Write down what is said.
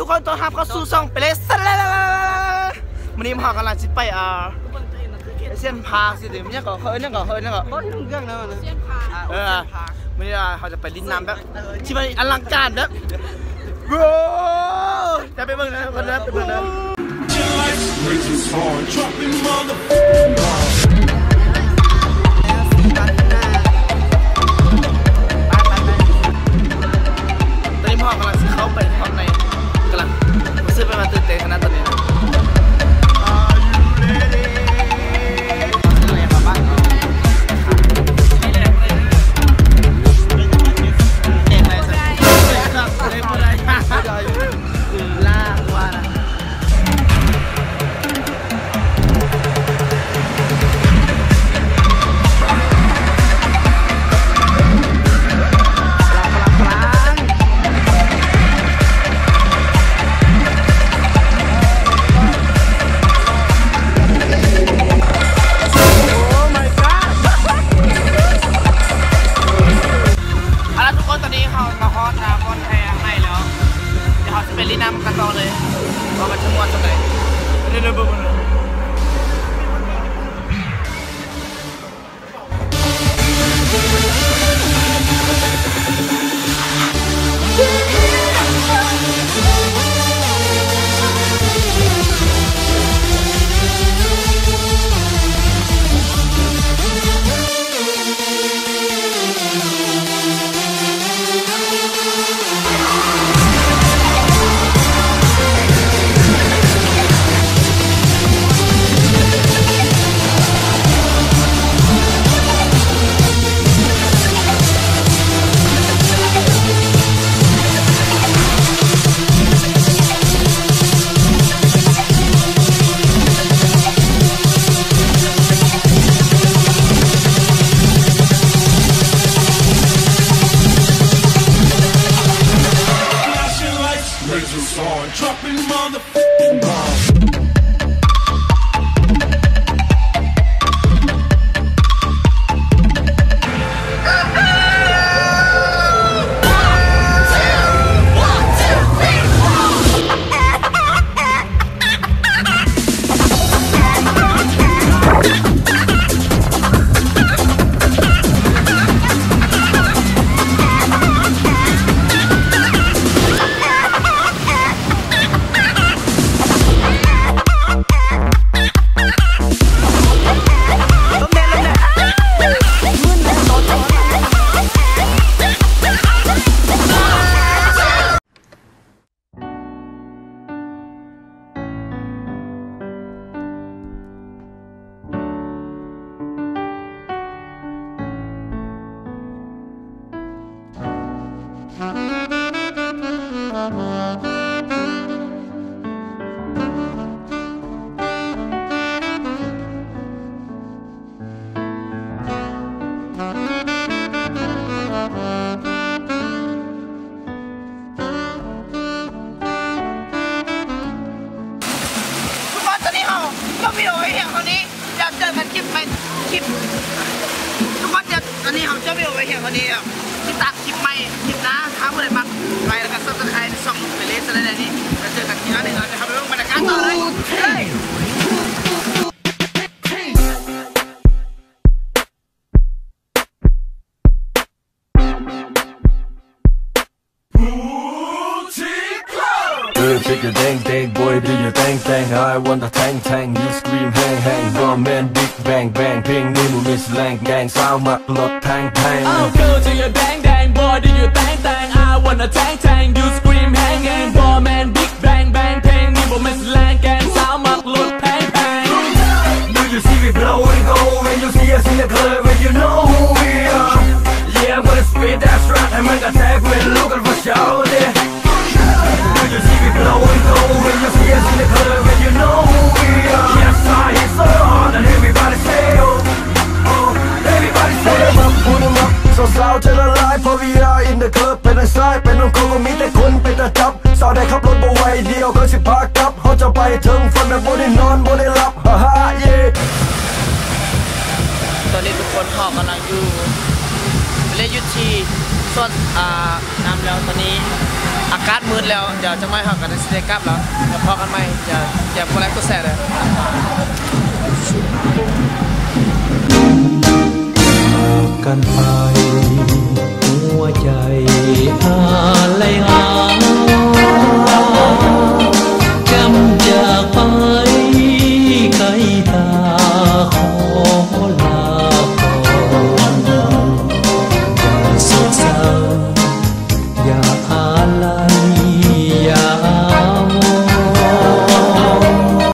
ຂໍຕ້ອນຮັບເຂົ້າສູ່ຊ່ອງເປເລສ ມື້ນີ້ພວກເຮົາກຳລັງຊິໄປ ອ່າ ເຊຍນພາກຊິ ມັນຫຍັງເກາະ ເຂົາເອີ້ນຫຍັງເກາະ ເຂົາເອີ້ນຫຍັງເກາະ ບໍ່ຮູ້ເລື່ອງນຳ ເຊຍນພາກ ເອີ ມື້ນີ້ເຮົາຈະໄປຫຼິ້ນນ້ຳແບບທີ່ມັນອະລັງການແບບ ໂອ້ ຈະໄປເບິ່ງນະ ເພິ່ນນະ ໄປເບິ່ງນະ. ຕອນນີ້ພວກເຮົາກຳລັງຊິເຂົ້າໄປພາຍໃນ ກຳລັງ ຮູ້ສຶກແບບວ່າຕື່ນເຕັ້ນຂະໜາດຕອນນີ້ນະ. ເອົາລະທຸກຄົນ ຕອນນີ້ເຮົາມາຮອດໜ້າບ່ອນແຫ່ງໃໝ່ແລ້ວ ດຽວເຮົາຊິໄປຫຼິ້ນນ້ຳກັນຕໍ່ເລີຍ ວ່າມັນຈະມ່ວນສ່ຳໃດ ໄປເດີ ໄປເບິ່ງເລີຍ. ທຸກຄົນ ຕອນນີ້ເຮົາຈົບວິດີໂອໄວ້ພຽງເທົ່ານີ້ ແລ້ວເຈີກັນຄລິບໃໝ່ ຄລິບ ທຸກຄົນ ຕອນນີ້ເຮົາຈົບວິດີໂອໄວ້ພຽງເທົ່ານີ້ ຕິດຕາມຄລິບໃໝ່ ຄລິບໜ້າ ຖ້າຜູ້ໃດມັກ ໄລ ແລ້ວກໍ Subscribe ໃນຊ່ອງເປເລສ ແລ້ວເດີ ແລ້ວເຈີກັນຄລິບໜ້າ ດຽວເຮົາໄປເບິ່ງບັນຍາກາດຕໍ່ເລີຍ. Girl, shake your dang dang, boy, do your thing thing. I want the tang tang, you scream hang hang. Bomb and big bang bang, ເພງນີ້ບໍ່ມີສະແລງ ແກງສາວມັກລົດແພງແພງ. Oh, girl, do your dang dang, boy, do your thing thing. I want the tang tang, you scream hang hang. Bomb and big bang bang, ເພງນີ້ບໍ່ມີສະແລງ ແກງສາວມັກລົດແພງແພງ. Do you see me blowing gold when you see us in the club and you know who we are? Yeah, I'm gonna spit that strut and make a tag with looking for show, yeah. Do you see me blowing gold when you see us in the club and you know who we are? Yes, I hit so hard and everybody say, oh, oh, everybody say, put 'em up, put 'em up. ສາວໆ ເທລະລາຍ ເພາະ we are in the club ໄປທາງຊ້າຍ ໄປທາງຂວາ ກໍມີແຕ່ຄົນເປັນຕາຈັບ. ສາວໃດຂັບລົດບໍ່ໄຫວ ດຽວເຂົາຊິພາກັບ ເຮົາຈະໄປເຖິງຝັນແບບບໍ່ໄດ້ນອນບໍ່ໄດ້ຫຼັບ ຮ່າໆ ເຢ. ຕອນນີ້ທຸກຄົນ ເຮົາກຳລັງຢູ່ ເລາຢູ່ທີ່ ສ່ວນ ອ່າ ນ້ຳແລ້ວ ຕອນນີ້ອາກາດມືດແລ້ວ ດຽວຈັກໜ້ອຍເຮົາກໍຊິໄດ້ກັບແລ້ວ. ດຽວພໍ້ກັນໃໝ່. ດຽວ ດຽວກົດໄລກົດແຊເດີ້.